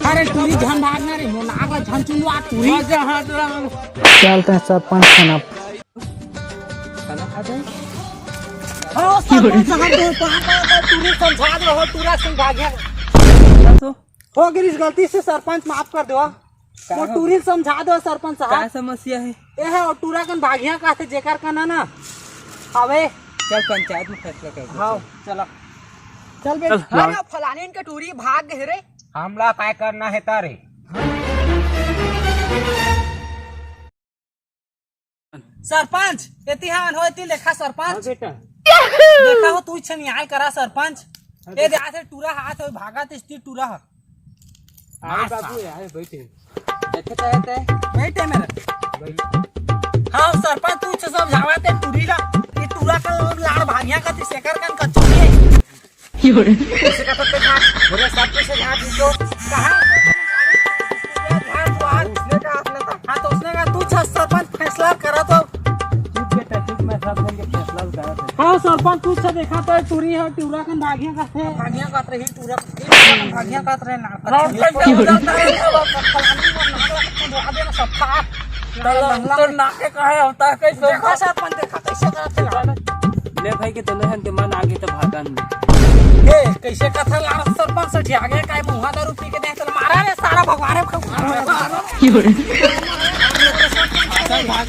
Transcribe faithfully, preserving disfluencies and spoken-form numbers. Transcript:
अरे टूरी झन भागना रे, मोर नाक ला झन चिल्लवा टूरी। चलते हैं सरपंच खाना। हाँ, सरपंच साहब, तो पापा का टूरी समझा दो, हो टूरा संग भाग्या। हो गिरीश, गलती से सरपंच माफ कर दो। वो हो? टूरी समझा दो सरपंच साहब। का समस्या है? ये है, वो टूरा कन भाग्या का थे जेकर का ना ना। अबे चल पंचायत में फैसला कर दो। हाँ, चला। चल बे। चल, अरे, फलाने इनके टूरी भाग गए रे। हमला काय करना है तारे? सरपंच, एती हान हो, एती लेखा सरपंच। हाँ बेटा। देखा हो, तू छनियाल करा सरपंच। हाँ ए दे, आसे टूरा हाथ हो, भागा तेस्ती टूरा ह। आए बाबू, आए बैठे। बैठे तो रहते। बैठे मेरे। बैठे। हाँ सरपंच, तू छ समझावा ते टूरी ला। ये टूरा का लाड़ भागिया का ती सेकर कन कच्चो नहीं है। कैसे का पत्ते खा? बोले सब कुछ है यहाँ पीछे। कहाँ से तुम गाड़ी? यार, यार, तू आज उसने कहा, अपने तो। हाँ, तो उसने कहा, तू छ सरपंच फैसला करा तो। चुप बेटा, चुप, मैं सब मिलके फैसला करा था। हाँ, सरपंच, तू छ देखा तो टूरी है, टूरा कन भागिया का थे। भागिया का रही, टूरा, भागिया का रहे ना। तो नाके का है, होता है कैसे? देखा सरपंच, देखा कैसे करत है। ले भाई के दोनों हन के मन आगे तो भागन दे। ए, कैसे कथा लाड़ सरपंच से ठिया गया, काय मुहा दारू पी के दे, चल मारा रे सारा भगवान है, भगवान है।